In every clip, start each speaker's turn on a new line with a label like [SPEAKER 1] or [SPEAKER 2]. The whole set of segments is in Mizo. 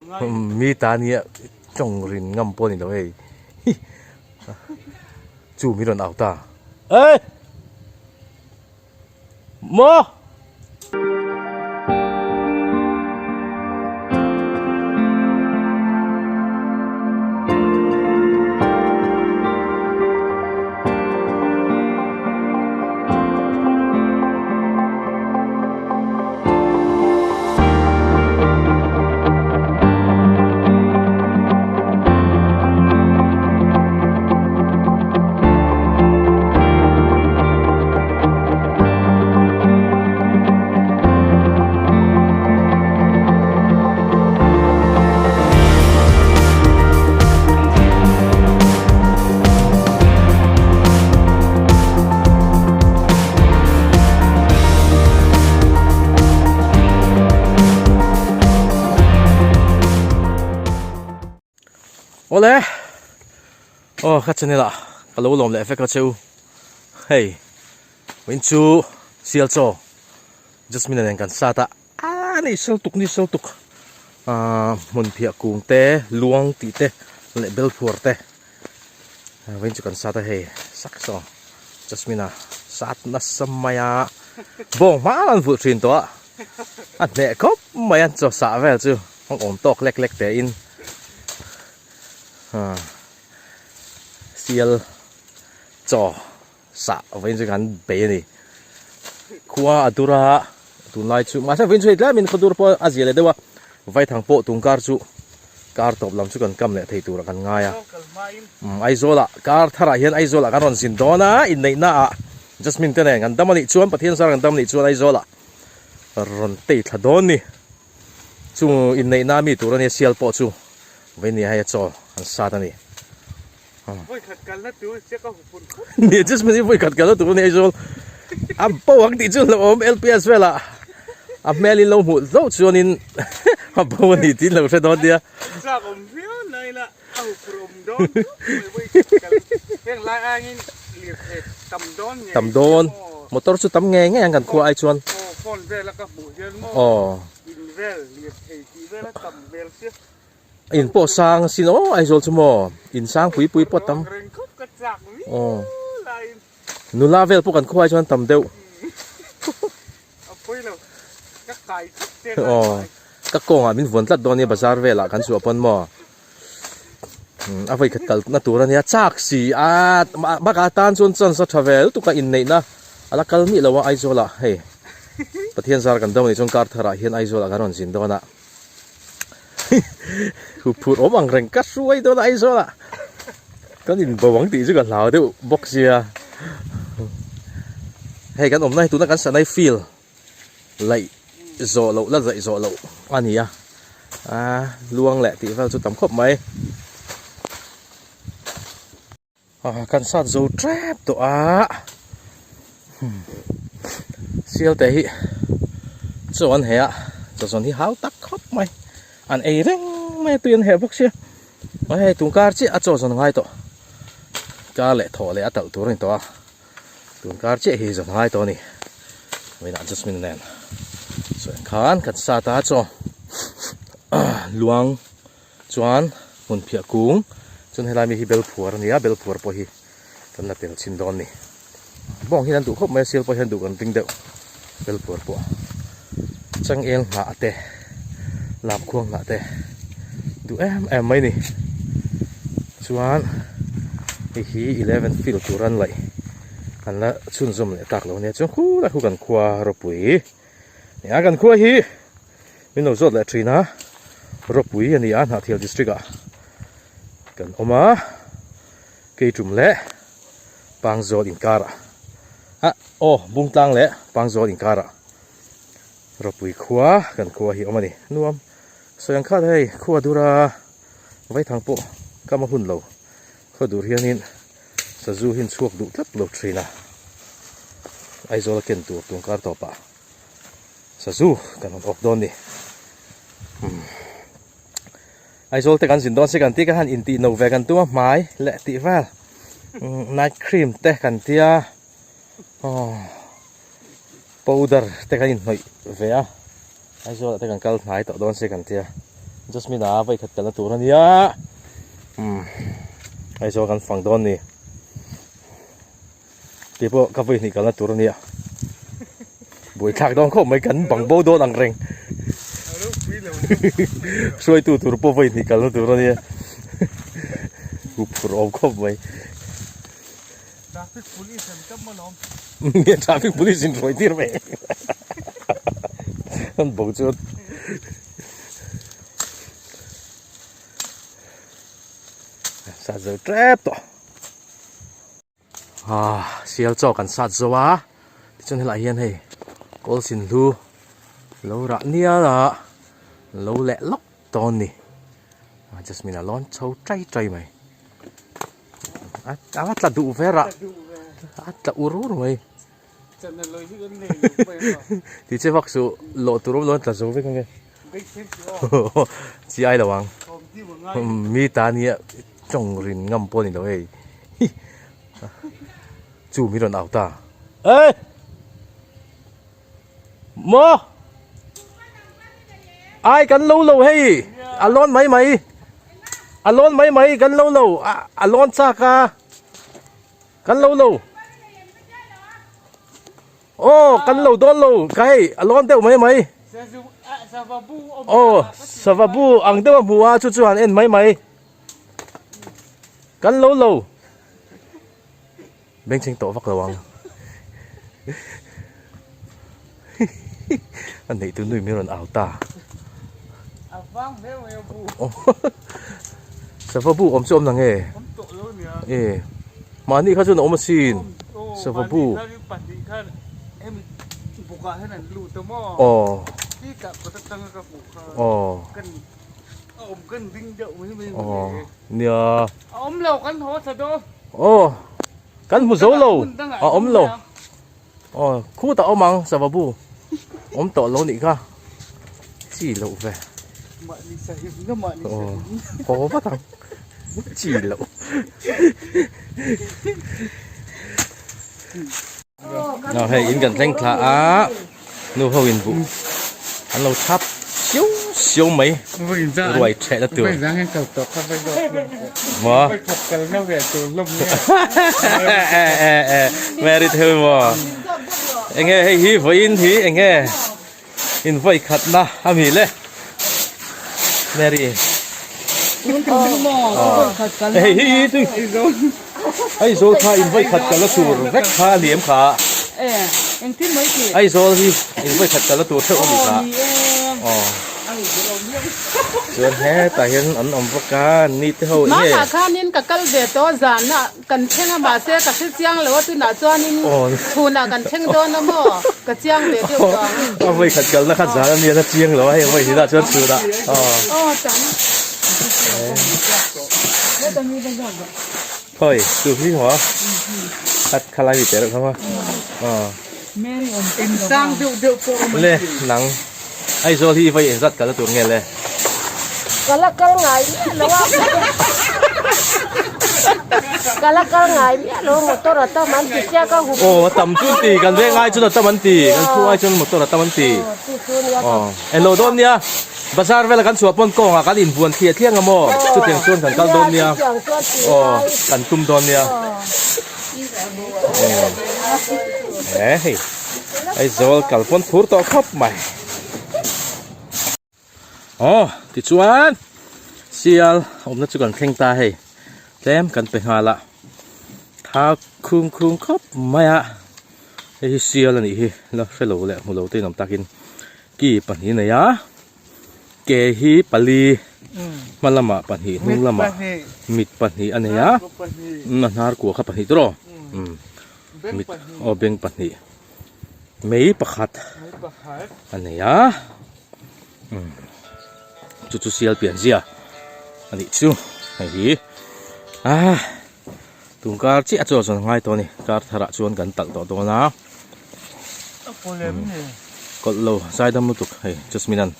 [SPEAKER 1] Mi ta nia tawng rin ngam pawh a ni lo hei. Chu mi rawn au ta. Ei! Maw! Awle aw ka channel ah ka lo lawm leh vek a cheu hei vawiin chu sial chaw Jasmine nen kan sat a a ni sel tuk ni sel tuk ah hmun phiah kung te luang tih te leh bel phuar te vawiin chu kan sat a hei sak saw Jasmine a sat nasa mai a bawng hma an vulh thin tawh a a hneh khawp mai a chaw sah vel chu a awm tawk lek lek te in ah sial chaw sah vawiin chu kan bei a ni khua a dur a tunlai chu mahse vawiin chu hei tlemin khaw dur pawh a zia leh deuh a vaithang pawh tung kar chu kar tawp lam chu kan kam leh thei turah kan ngai a Aizawl ah kar tharah hian Aizawl ah kan rawn zin dawn a inneihna ah Jasmine te nen kan dam a nih chuan Pathian zar kan dam a nih chuan Aizawl ah rawn tei thla dawn ni chung inneihna mi tur a nia sial pawh chu vawiin ni hei a chaw an sat a ni.
[SPEAKER 2] Vawikhat kalna tur che ka hupun khawp.
[SPEAKER 1] Ni Jasmine hi vawikhat kalna tur a ni Aizawl. A bo ang tih chu hlauhawm LPS velah a hmel in lo hmuh hlauh chuanin a bo a ni tiin lo hre dawn nia.
[SPEAKER 2] Chak awm viau na ila a huphur awm dawn khawp mai vawikhat kal heng lai aiin lirthei tam dawn nge
[SPEAKER 1] Tam dawn. Motor chu tam nge nge ang kan khua ai chuan.
[SPEAKER 2] Aw phone vela ka hmuh hian maw in vel lirthei tih vela tam hmel sia.
[SPEAKER 1] In pawh sang asin aw Aizawl chu maw in sang pui pui pawh tam aw nula vel pawh kan khuai chuan tam deuh aw ka kawngah min vuan tlat dawn nia bazar velah kan chhuah pawn maw a vawi khat kal na tur ania chak si a bakah tan chuan chance a tha ve lutuk a inneihna a la kal miah lo a Aizawl ah hei Pathian zar kan dam anih chuan kar tharah hian Aizawl ah kan rawn zin dawn a. Huphurh awm ang reng ka hruai dawn a Aizawl ah kan in bo ang tih chu ka hlau deuh bawk sia hei kan awmna hi tuna kan sanai field laih zawh loh la laih zawh loh a ni a ah luang leh tih vel chu tam khawp mai. Kan sat zo tep tawh a sial te hi chaw an heh a chaw zawn hi hau tak khawp mai an ei reng mai a tui an heh bawk sia hei tun kar chiah a chaw zawn a ngai tawh kar leh thawh leh a talh tur a ni tawh a tun kar chiah hi zawn a ngai tawh a ni vawiinah Jasmine nen sawi ang khan kan sat a chaw luang. Chuan hmun phiah kung chuan helai mi hi bel phuar a ni a, bel phuar pawh hi kan la tel chhin dawn a ni. Bawng hian an duh khawp mai a, sial pawh hian duh kan ring deuh bel phuar pawh. Changel hnah te, lamkhuang hnah te duh em em mai a ni. Chuan hei hi eleven field tur an laih an la chhunzawm leh tak lo a nia, chuan khulai khu kan khua ropui a nia, kan khua hi. Min lo zawt leh thin a, Ropui a ni a, Hnahthial district ah kan awm a, Keitum leh Pangzawl inkar ah ah aw Bungtlang leh Pangzawl inkar ah Ropui khua kan khua hi awm a ni, nuam sawi ang khat hei khua dur a vaithang pawh kam a hun lo khua dur hianin sazu hi an chhuak duh tlat lo thin a, Aizawl a ken tur tun kar tawp ah. Sazu kan rawn awk dawn ni. Aizawl te kan zin dawn si kan ti ka han intih no ve kan tum a hmai leh tih vel night cream te kan tia powder te kan inhnawih ve a Aizawl ah te kan kal hnai tawh dawn si kan tia. Jasmine a vawi khat kalna tur a nia umm Aizawl kan fang dawn ni tih pawh ka vawi hnih kalna tur a nia buaithlak dawn khawp mai kan bang bo dawn ang reng hruaitu tur pawh vawi hnih kalna tur a nia huphurh awm khawp mai.
[SPEAKER 2] Traffic police an tam alawm.
[SPEAKER 1] Nge traffic police in hruai tir mai. An bo chuan. Sat zo tep tawh. Ah, sial chaw kan sat zo a. Tichuan helai hian hei kawl sin hlu lo rah nial a lo leh lawk dawn ni. Jasmine a lawn chho tai tai mai. A tla duh ver a a tla ur ur mai ti che vak suh lawh tur awm lo an tla zo vek ange chi ai lo ang mi ta nia tawng rin ngam pawh a ni lo hei chu mi rawn au ta e maw ai kan lo lo hei a lawn mai mai a lawn mai mai kan lo lo a lawn chak a kan lo lo aw kan lo dawn lo ka hei a lawn deuh mai mai aw sava bu ang deuh a hmu a chu chu han en mai mai kan lo lo. Bengchheng tawh vak lo ang. A neih tu nui min rawn au ta.
[SPEAKER 2] A vang hle mai a bu.
[SPEAKER 1] Sava bu awm chu awm nang e.
[SPEAKER 2] Awm tawh lo nia.
[SPEAKER 1] E. Mahni kha chuan a awm asin. Sava bu.
[SPEAKER 2] Mahni kha pahnih khan hemi bukah hian an lut a maw.
[SPEAKER 1] Aw.
[SPEAKER 2] Khi tah kawt atanga ka hmuh kha.
[SPEAKER 1] Aw.
[SPEAKER 2] Kan a awm kan ding deuh mai mai.
[SPEAKER 1] Aw. Nia.
[SPEAKER 2] A awm lo kan haw thla dawn.
[SPEAKER 1] Aw kan hmu zo lo a awm lo aw khutah awm ang sava bu awm tawh lo nih kha chi loh ve aw haw vat ang chi loh aw hei in kan thleng thla a. Nu ho in buh an lo thap siau siau mai ruai theh na tur maw Mary thil maw enge hei hi vawiin hi enge in vawi khat na a mi le Mary hei hi hi Aizawl kha in vawi khat kal a tur vek kha a ni em kha? Aizawl hi in vawi khat kal a tur theuh a ni kha. Aw. Chuan hetah hian an awm bawk a, ni te ho enge.
[SPEAKER 3] Hmanah khanin ka kal ve tawh zan a kan thleng a mahse ka hre chiang lo a tunah chuanin chhunah kan thleng dawn a maw ka chiang ve deuh tawh ang.
[SPEAKER 1] A vawi khat kalna kha zan a nia la chiang lo a hei vawi hnihah chuan chhunah.
[SPEAKER 3] Aw tam.
[SPEAKER 1] Khawi chu hi maw khat khalai mi te reuh kha maw aw
[SPEAKER 2] Insang deuh deuh pawh awm
[SPEAKER 1] le nang Aizawl hi vai engzat kal na tur nge le
[SPEAKER 4] Ka la kal ngai miah lo a Ka la kal ngai miah lo motor a tam an ti sia ka hup
[SPEAKER 1] Aw a tam chu an ti kan veng ai chuan a tam an ti kan khu ai chuan motor a tam an ti aw englo dawn nia. Bazar vela kan chhuah pawn kawngah kan invuan thliah thliah ang maw? Chutiang chuan kan kal dawn nia. Aw, kan tum dawn nia. Aw, hei, Aizawl kal pawn phur tawh khawp mai. Aw, tichuan sial awmna chu kan thleng ta hei. Tlem kan pe nghal a. Thau khung khung khawp mai a. Hei hi sial a nih hi, la hrelo leh hmu lo te in awm takin. Ki pahnih nei a, ke hi pali hma lamah pahnih hnung lamah mit pahnih a nei a, a hnar kua kha pahnih tawh mit aw beng pahnih mei pakhat a nei a chu chu sial pian zia a nih chu hei hi ah tun kar chiah chu a zawn ngai tawh a ni kar tharah chuan kan talh tawh dawn a. Kawlh lo zaidam lutuk hei Jasmine an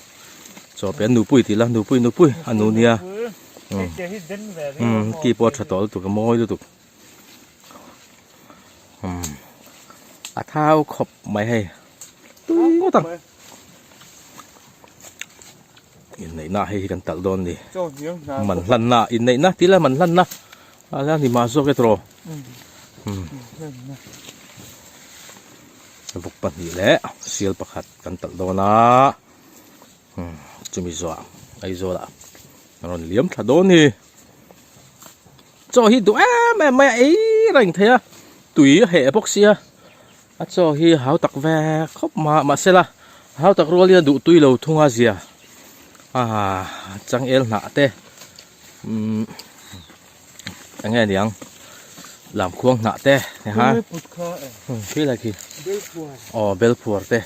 [SPEAKER 1] chaw pe a nupui tih la nupui nupui a nu nia umm ki pawh a tha tawh lutuk a mawi lutuk umm a thau khawp mai hei tui ngawt ang. Inneihna hei hi kan talh dawn ni. Man hlanna inneihna tih la man hlanna a la ni mah zawk e tawh. Vawk pahnih leh sial pakhat kan talh dawn a. Chumi zawhah Aizawlah an rawn liam thla dawn ni. Chaw hi duh em em mai a ei reng thei a tui a heh bawk sia a chaw hi hau tak ve khawp mah mahse la hau tak rual in a duh tui lo thung a zia ah changel hnah te umm eng nge niang lamkhuang hnah te ha khi lai khi aw bel phuar te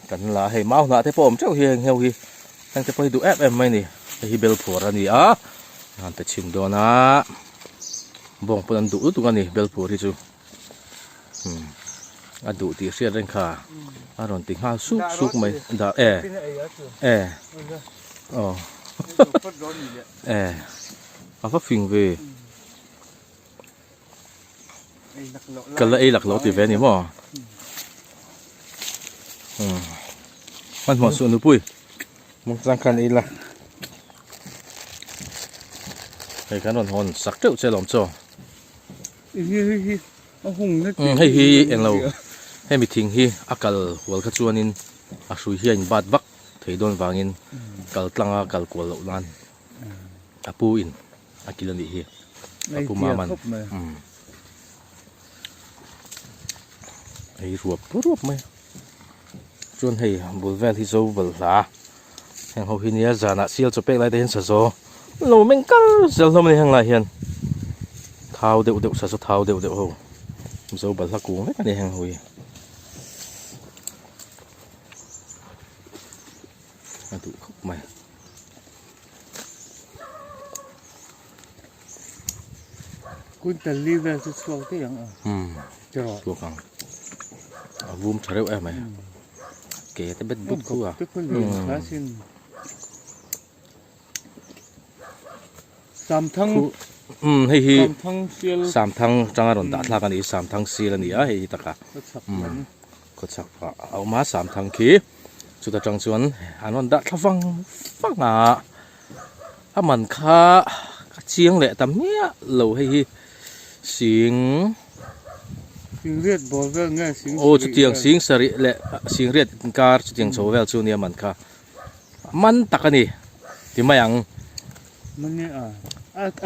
[SPEAKER 1] kan la a hei mau hnah te pawh a awm teuh hi heng ho hi heng te pawh hi duh em em mai a ni hei hi bel phuar a ni a. An pe chhin dawn a bawng pawn an duh lutuk a ni belpur hi chu umm a duh tih hriat reng kha a rawn ti nghal suk suk mai dah e e aw e a va fing ve ka la ei lak lo ti ve a ni maw umm hmanhmawh suh nupui. Mukchang khan ei la. Hei kan rawn hawn sak teuh che lawm chaw. Hei hi englo hemi thing hi a kal hual kha chuanin a hrui hi a in bat vak thei dawn vangin kal tlanga kal kual loh nan a pu in a kil a nih hi a pu maman ei ruap ruap mai. Chuan hei bul vel hi zo balhla heng ho hi nia zanah sial chaw pek lai te hian sazaw lo meng kar zel hlawm a ni heng lai hian thau deuh deuh sazaw thau deuh deuh ho zo balhla kung vek a ni heng ho hi a duh khawp mai.
[SPEAKER 2] Quintal li vel chu chhuak daih ang a tiraw
[SPEAKER 1] chhuak ang a vum tha reuh em mai ke te bet but khu a
[SPEAKER 2] Samthang
[SPEAKER 1] um hei hi Samthang tanga rawn dah thlak a ni Samthang sial a ni a hei hi taka khawchhak ah a awm a Samthang khi chuta tang chuan an rawn dah thla vang vang a. A man kha ka chiang leh ta miah lo hei hi sing
[SPEAKER 2] Singriat bawr vel nge sing
[SPEAKER 1] aw chutiang sing sarih leh singriat inkar chutiang chho vel chu nia man kha a man tak a ni ti mai ang.
[SPEAKER 2] Man nge a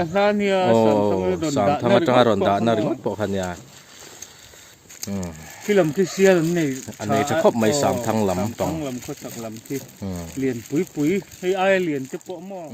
[SPEAKER 2] a hla nia
[SPEAKER 1] Samthang atanga rawn dahna ringawt pawh kha nia.
[SPEAKER 2] Khi lam khi sial an nei
[SPEAKER 1] an nei tha khawp mai Samthang lam
[SPEAKER 2] pang Samthang lam khawchhak lam khi lian pui pui hei aia lian te pawh maw.